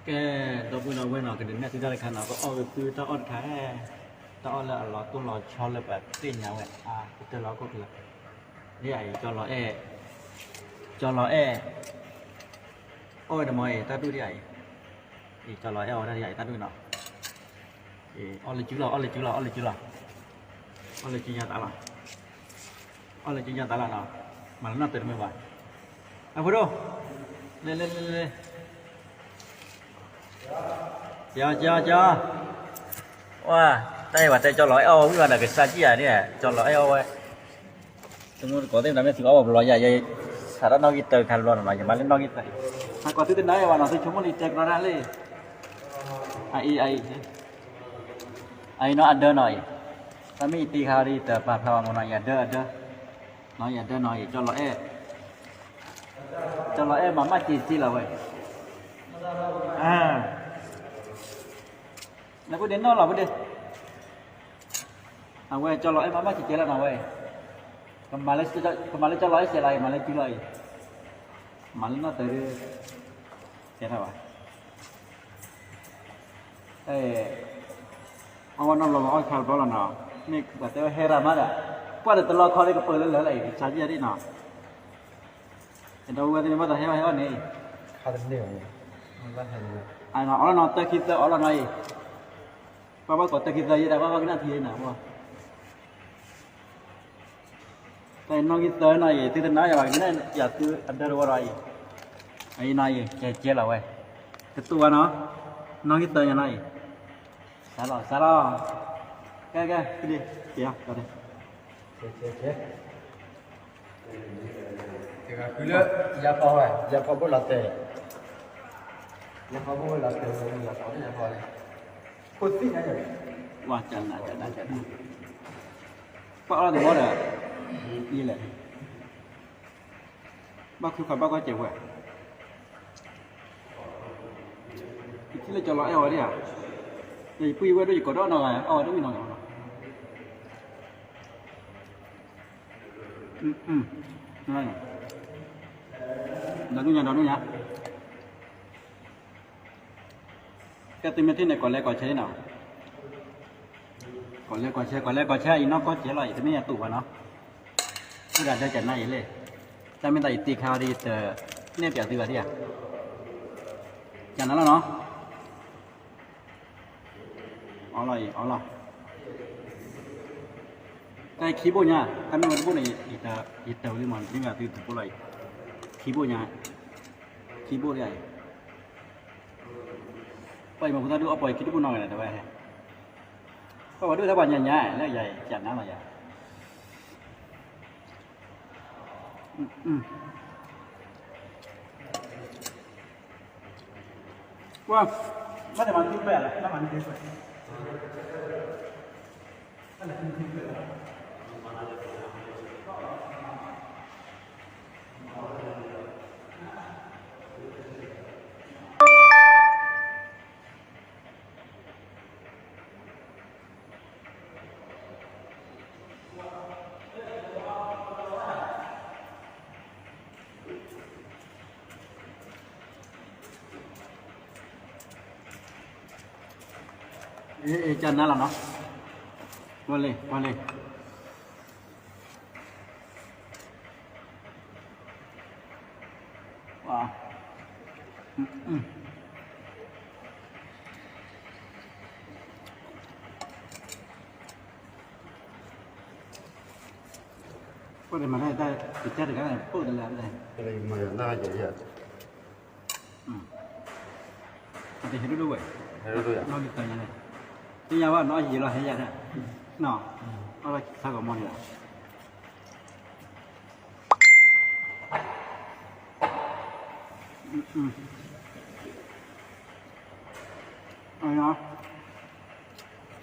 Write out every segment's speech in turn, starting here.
ကဲ, ဒီပုၢ်ဒီဝဲၢ်နီၤ, ကဒုးနဲၣ်သုတၢ်တခါနီၤ, ပအီၣ်ဂ့ၤသုတၢ်အီၣ်တခါ, တၢ်အီၣ်လၢအလီၤတိၢ်လီၤဆီလၢပှၤသ့ၣ်ညါဝဲအါကတၢၢ်လၢဟီၣ်ခိၣ်ချၢ, ဒ်အံၤ ကၠီလီၤအဲၣ်, ကၠီလီၤအဲၣ်, အီၣ်ဝဲတမံၤအံၤ တၢ်ဒူၣ်ဒ်အံၤ, အံၤ ကၠီလီၤအဲၣ်အီၣ်ဝဲဒၣ်ဒ်အံၤ တၢ်ဒူၣ်နီၤ, အီၣ်လၢကုလီၤ အီၣ်လၢကုလီၤ အီၣ်လၢကုလီၤ, အီၣ်လၢကုညါသးလီၤ, အီၣ်လၢကုညါသးလီၤနီၤ, မၤလၢနီၢ်တၢၤတမုာ်ဘၣ်, အဖိဒိၣ်, လဲၤလဲၤလဲၤလဲၤ ကၠီ ကၠီ ကၠီ, ဝါ, တၢ်အံၤပှၤတဲကၠီလီၤအဲၣ်အီၣ်ဝဲဝံၤဘၣ်ဒီး ကစၢ်ကံယၤန့ၣ် ကၠီလီၤအဲၣ်အီၣ်ဝဲ, တမူတကိးသ့ၣ်မတၤမ့ၢ်သုအီၣ်ပှၤဘျီယၤ ယဲ စးထီၣ်နီၣ်ဂံၢ်တၢခါဘျီနီၤ, ယမၤလၢနီၣ်ဂံၢ်တၢ, အကိးသုတနၢ်အံၤဘၣ်နီၤ, သုဆိကမိၣ်လံတဲကရီတၢ်လံ, အအံၤ အအံၤ, အအံၤနီၤအဒၢနီၤအံၤ, တၢ်မ့ၢ်ယတ့ခါဒီး ယတပာ်ဖျါဘၣ်မနီၤ, ယဒၢအဒၢ, နီၤယဒၢနီၤအံၤ ကၠီလီၤအဲၣ် ကၠီလီၤအဲၣ်မၤမၢ်စ့စ့လီၤဝဲ, လၢဖိဒ့နီၢ်လီၤဖိဒ့, အဝဲကၠီလီၤအဲၣ်မၤမၢ်စ့စ့လီၤနီၤဝဲ, ကမၤလၢကၠီလီၤအဲၣ်စဲးလီၤအံၤ, မၤလၢကုလီၤအံၤ, မၤလၢနီၢ်တၢၤဒ်, တဲထီၣ်ဘၣ် အဝဲနီၢ်လီၤမၤအီၣ်ခါဘျီလီၤနီၤ, မ့ၢ်ပှၤတဲဝဲဟဲရၤမးဒီး, ကွၢ်ဒီးတလီခီလၢကပၢၤလၢလၢာ်လၢအံၤ ကစၢ်ကံယၤဒ်နီၤ, ဒီပုၢ်ဝဲၢ်သ့ၣ်န့ၣ် ဘၣ်သးဟဲအီၣ်ဟဲအီၣ်န့ၣ်, အီၣ်လီၤနီၤ တၢ်ခံသၢအီၣ်လီၤနီၤအံၤ, ပှၤဘၣ်ကိးတၢ်ခံသၢယဲဒၣ် ပှၤဘၣ်ကနၣ်ထံနီၤ, တၢ်အံၤနီၣ်ဂံၢ်သၢနီၤအံၤ သုတနၢ်ယၤဘၣ် ကနၣ်ယၤသုအဒၢတဝီဒီးအံၤ, အံၤနီၤအံၤ ကဲကဲလီၤဝဲ, တတူၢ်ဝဲနီၤ, နီၣ်ဂံၢ်သၢညါနီၤအံၤ, စးလီၤ စးလီၤ, ကဲကဲ ဖုဒ့ ကဲ ကဲ ကဲ တဂၤဃုလၢ ယၤဖီဝဲ ယၤဖီဘိလီၤတဲာ်, ယၤဖီဘိလီၤတဲာ် ယၤဖီလၢယၤဖီလံ, ခိၣ်သံၣ်ညါယၤ, ဝါ ကနၤ ကနၤ ကနၤ, ပှၤအီၣ်တဘီဒီး ယလဲၣ်, ဘၣ်ခုခီဘၣ်ကွၢ်စဲးဝဲ, ယထံၣ်လၢကၠီလီၤအဲၣ်အီၣ်ဝဲဒၣ်ဧါ, ယပုၢ်ယဝဲၢ်ဒိၣ်ယကိးဒီးနီၢ်ဂၤ အီၣ်ဝဲဒၣ်ဝံၤနီၢ်ဂၤလီၤ, ဒီဒူၣ်ညါ ဒီဒူၣ်ညါ ကဲသုမ့ၢ်ထံၣ်န့ၣ် ကိးလဲၤကိးဆဲးနီၤ, ကိးလဲၤကိးဆဲး ကိးလဲၤကိးဆဲး အံၤနီၢ်ကီၢ်စဲးလီၤ အံၤတမ့ၢ်ယတူၢ်ဘၣ်နီၤ, အိၣ်ဒၣ်ဒၢကနါအံၤလဲၣ်, တၢ်မ့ၢ်တၢ်ယတ့ခါဒီး ယတနဲၣ်ပၠးသုဘၣ်ထံၣ်ဧါ, ကနါလီၤနီၤ အီလီၤအံၤ အီလီၤ, တၢ်ခံဘိၣ်ညါ တၢ်မ့ၢ်ဝဲတဘိၣ်န့ၣ် ယတၢ်ဝဲလံမး မ့ၢ်ဂၤသုတဘိၣ်လီၤအံၤ, ခံဘိၣ်ညါ, ခံဘိၣ်လံအံၤ, ပှၤအံၤမ့ၢ်ဖိသၣ်ဒုးအီၣ်ပှၤအံၤခံတဘိၣ်နီၢ်ဂၤန့ၣ် တဲဝဲ, ပှၤဒုးတၢ်ပှၤညါညါ လၢယၤအံၤ ကနါလီၤယၤ ကွၢ်, ဘၣ်တမၤနုၤပဲၢ်လီၤ ဘၣ်မၤနုၤပဲၢ်, ဘၣ်နုၤပဲၢ်လီၤ. အ့ အ့ ကနါလီၤနီၤ, ကွၢ်လံ ကွၢ်လံ. အတဟဲဒိၣ်ဒိၣ်ဝဲ, နီၢ်ကီၢ်တၢ်ညါန့ၣ်, သ့ၣ်ညါဘၣ်နီၤ ယံာ်လီၤဟဲယၤဒၣ်, နီၤ, အီၣ်လီၤဆါကီးမီၤန့ၣ်လီၤ. တ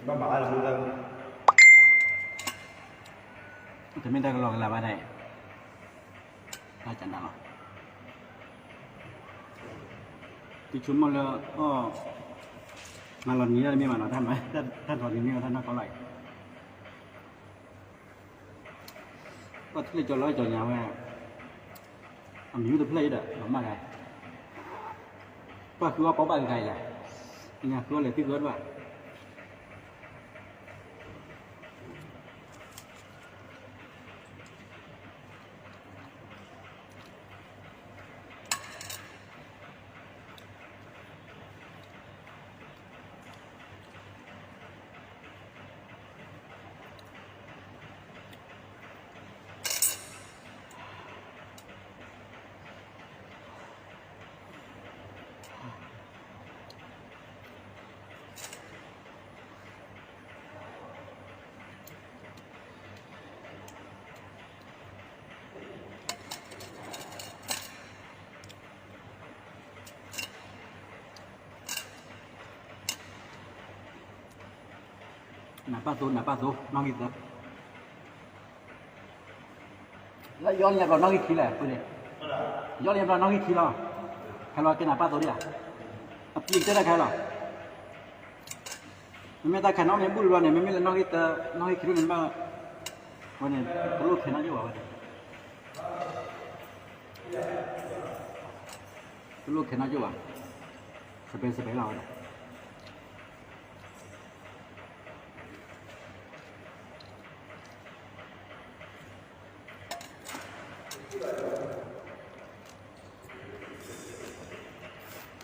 မ့ၢ်တၢ်ကလီကလီဘၣ်န့ၣ်, တၢ်ကနၣ်လီၤ, တဆိကမိၣ်လၢ အီၣ် မၤလီၤနံၤတၢ်တမ့ၢ်ဘၣ်နီၤ, တၢ်လီၤနံၤမ့ၢ်ဝဲတၢ်နီၢ်ကီၢ်လီၤအံၤ. ပှၤထံၣ်လၢကၠီလီၤကၠီညါဝဲ, အမံၤတဖျၢၣ်အံၤဒီး လီၤမၢ်ဂၤ, ပှၤဃုအီၣ်ပီဘၣ်ကဂၤအံၤလဲၣ်, ညါဃုအီၣ်လဲၤသံဃုအီၣ်ဒၣ်ဘၣ်. နၢ်ပၢ်သိ နၢ်ပၢ်သိ နီၣ်ဂံၢ်သၢ, လၢယီၢ်လၢညါဘျီနီၣ်ဂံၢ်ခံလဲၣ်, ယီၢ်လၢညါဘျီနီၣ်ဂံၢ်ခံလီၤ, ဟဲလီၤကဲနၢ်ပၢ်သိဒံးဧါ, အပျံၤကတၢၢ်တၢ်ခဲလီၤ, မ့မ့ၢ်တၢ်ခဲနီၣ်မ့ၢ်ဘူၣ်တဘျီန့ၣ် မ့မ့ၢ်လၢနီၣ်ဂံၢ်သၢ, နီၣ်ဂံၢ်ခံန့ၣ်ဘၣ်, ဝဲန့ၣ် တလိၣ်ခဲနီၣ်ကၠိၣ်ဘၣ်ဝဲန့ၣ် တလိၣ်ခဲနီၣ်ကၠိၣ်ဘၣ်, စပဲစပဲလီၤဝဲဒၣ်.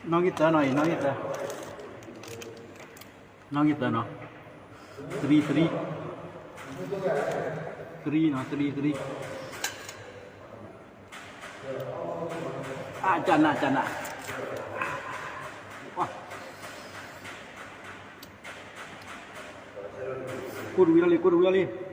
နီၣ်ဂံၢ်သၢနီၤအံၤ, နီၣ်ဂံၢ်သၢ, နီၣ်ဂံၢ်သၢနီၤ, three three, threeနီၤ, three three. အကနၣ်ကနၣ်, ကိၢ်တဝံၤလီၤလံ, ကိၢ်တဝံၤလီၤလံ.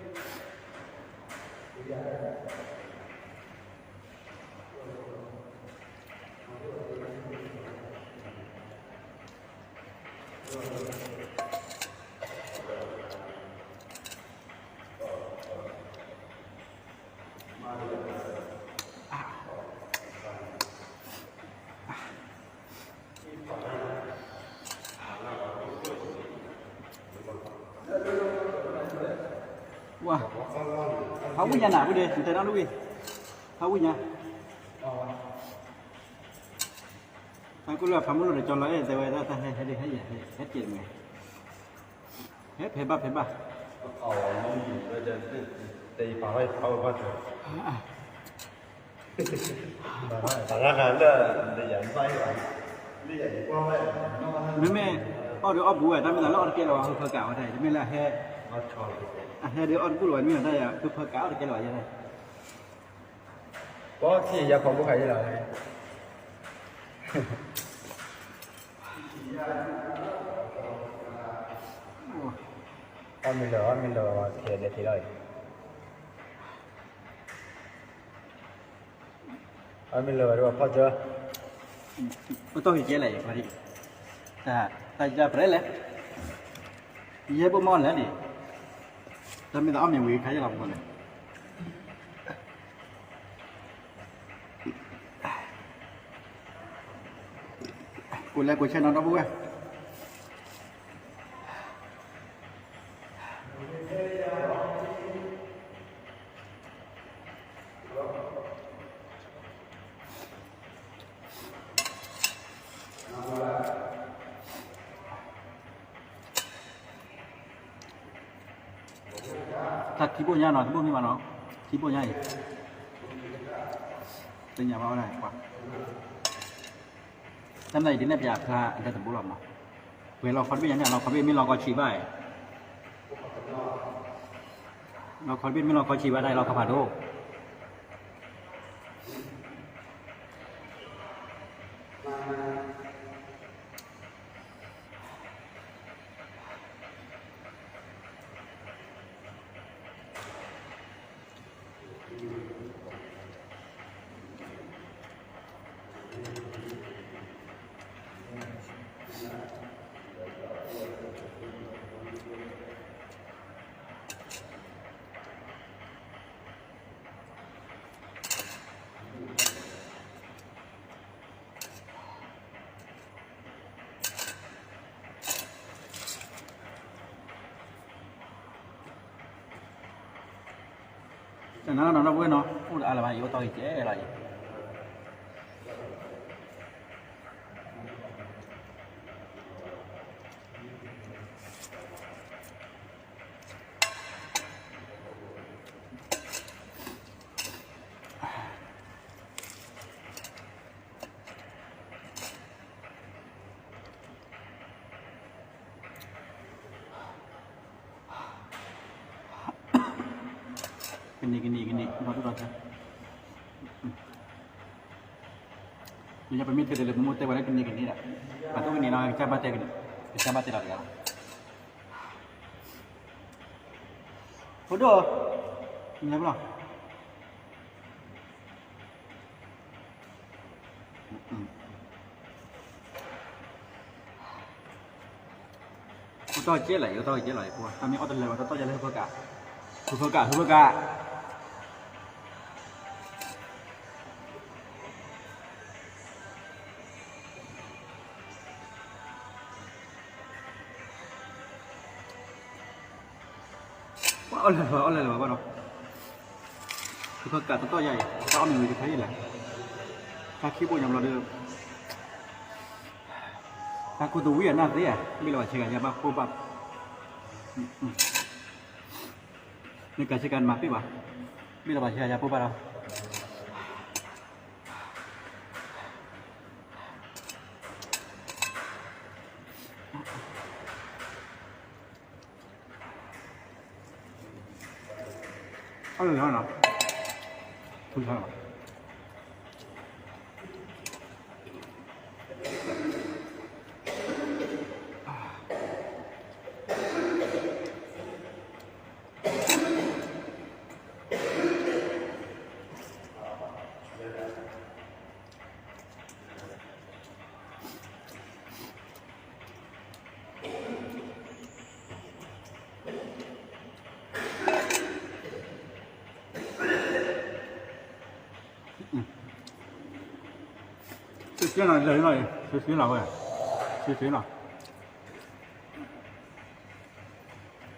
ဝါ, ဟးဝံၣ်ညါနၤ, ဝံၣ်ဒ့, နတဲနီတဝံၣ်, ဟးဝံၣ်ညါ. ဖဲကိၣ်လၢဖးမုၢ်လိၣ်ဒီးကၠီလီၤအဲၣ်တဲဝဲဒၣ် တၢ်ဟဲဟဲဒ်ဟဲယဲၢ် ဟဲကဲးမ့ၢ်, ဟဲဖဲးဘၣ်ဖဲးဘၣ်. မ့မ့ၢ်အီၣ်ဒီးအီၣ်ဘူးဝဲ တၢ်မ့ၢ်သးလၢအီၣ်တကဲလၢၤဘၣ် ဖုဖၢကးဝဲတၢ်မ့ၢ်လၢအဟဲ, အဟဲဒီးအီၣ်တဘူးလၢၤဘၣ် မ့ၢ်တၢ်ယၤ ဖုဖၢကးအီၣ်တကဲလၢၤဘၣ်ယဲၢ်. ပီၢ်ထံၣ်ယၤဖီၣ်ဖိခါယဲၢ်လီၤ. အီၣ်မ့ၢ်လၢာ် အီၣ်မ့ၢ်လၢာ် ကဲလဲၤက့ၤလီၤအံၤ. အီၣ်မ့ၢ်လၢာ်ဝဲဒၣ်ဖီၣ်တၢ်, ပတီၢ်က့ၤကဲလဲၣ်, တၢ်ယၤပြဲလဲၣ်, ယဲၢ်ဘိမီၢ်လဲၣ်န့ၣ်, တၢ်မ့ၢ်သးအီၣ်မ့ၢ်ဝံၤခါယဲၢ်လီၤပကလဲၣ်. ကိးလဲၤကိးဆဲးနီၤဒီပုၢ်ဝဲၢ်. တၢ်ထံဘိၣ်ညါနီၤ တဘိၣ်မ့ၢ်ဘၣ်နီၤ, ထံဘိၣ်ညါအံၤ, သ့ၣ်ညါဘၣ်ဝဲဒၣ်ကွၢ်, တၢ်မ့ၢ်အံၤဒ်န့ၣ်ပျးဖျါအတၢ်တဘိလီၤမး, ပှဲၤလီၤခီတဘ့ၣ်ညါန့ၣ် လီၤခီတဘ့ၣ်မ့ၢ်လီၤကီဆံးဘၣ်, လီၤခီတဘ့ၣ်မ့ၢ်လီၤကီဆံးဘၣ်ဒၣ်လီၤခီဖးဒိၣ်. တနၤနီၤ ဒီပုၢ်ဝဲၢ်နီၤ အိၣ်ဒီးအါလၢၤဘၣ် ယအိၣ်တီၢ်ဂ့ၤကဲလီၤအံၤ. ကနံၤကနံၤကနံၤ ဒီဒူၣ်ဒီထၢ, လၢညါပမ့ၢ်တဲလၢပမိၢ်တဲဝဲဒၣ်ကနံၤကနံၤဒီး, ပှၤတအိၣ်ကနံၤနီၤ ကစၢ်ဘၣ်တဲကနံၤ, ကစၢ်ဘၣ်တဲလီၤတဂၤလီၤ. ဖိဒိၣ်, လဲၤဘၣ်လီၤ. အိၣ်တီၢ်ကဲလီၤ, အိၣ်တီၢ်ကဲလီၤ, တၢ်မ့ၢ်အီၣ်တလၢာ်ဝဲ တတီၢ်ယၤလၢဟၢဖၢကး, ဟၢဖၢကး ဟၢဖၢကး. ပှၤအီၣ်လဲၤလၢၤဘၣ် အီၣ်လဲၤလၢၤဘၣ်ဘၣ်ဒီး, ဟၢဖၢကးတတီၢ်ယၤအံၤ တၢ်အီၣ်မ့ၤဝံၤတဖဲအံၤလဲၣ်, တၢ်ခံဘိညါဘျီဒီး တၢ်ကူတဝံၤအနၢ်သ့ဧါ, ဘ့ၣ်လီၤဘၣ်ဆ့ကၤယၤဘၣ်ပိၢ်ဘၣ်, မ့ၢ်ကၤဆ့ကၤနမၤပ့ၢ်ဘၣ်, ဘ့ၣ်လီၤဘၣ်ဆ့ကၤယၤပိၢ်ဘၣ်လီၤ. အၢၣ်လီၤနီၤ, ထူဆါလီၤ. စ့စ့နီၤ လဲၤနီၤ, စ့စ့နီၤဝဲ, စ့စ့နီၤ,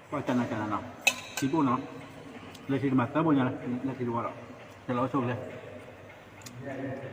ကွၢ်ကနၤကနၤနီၤ, ထံဘိနီၤ, လဲၤထံတမၤသၢဘိညါလၢ လဲၤထံတဝီဒီး, ကလီၤအိၣ်ဆိးလဲၣ်.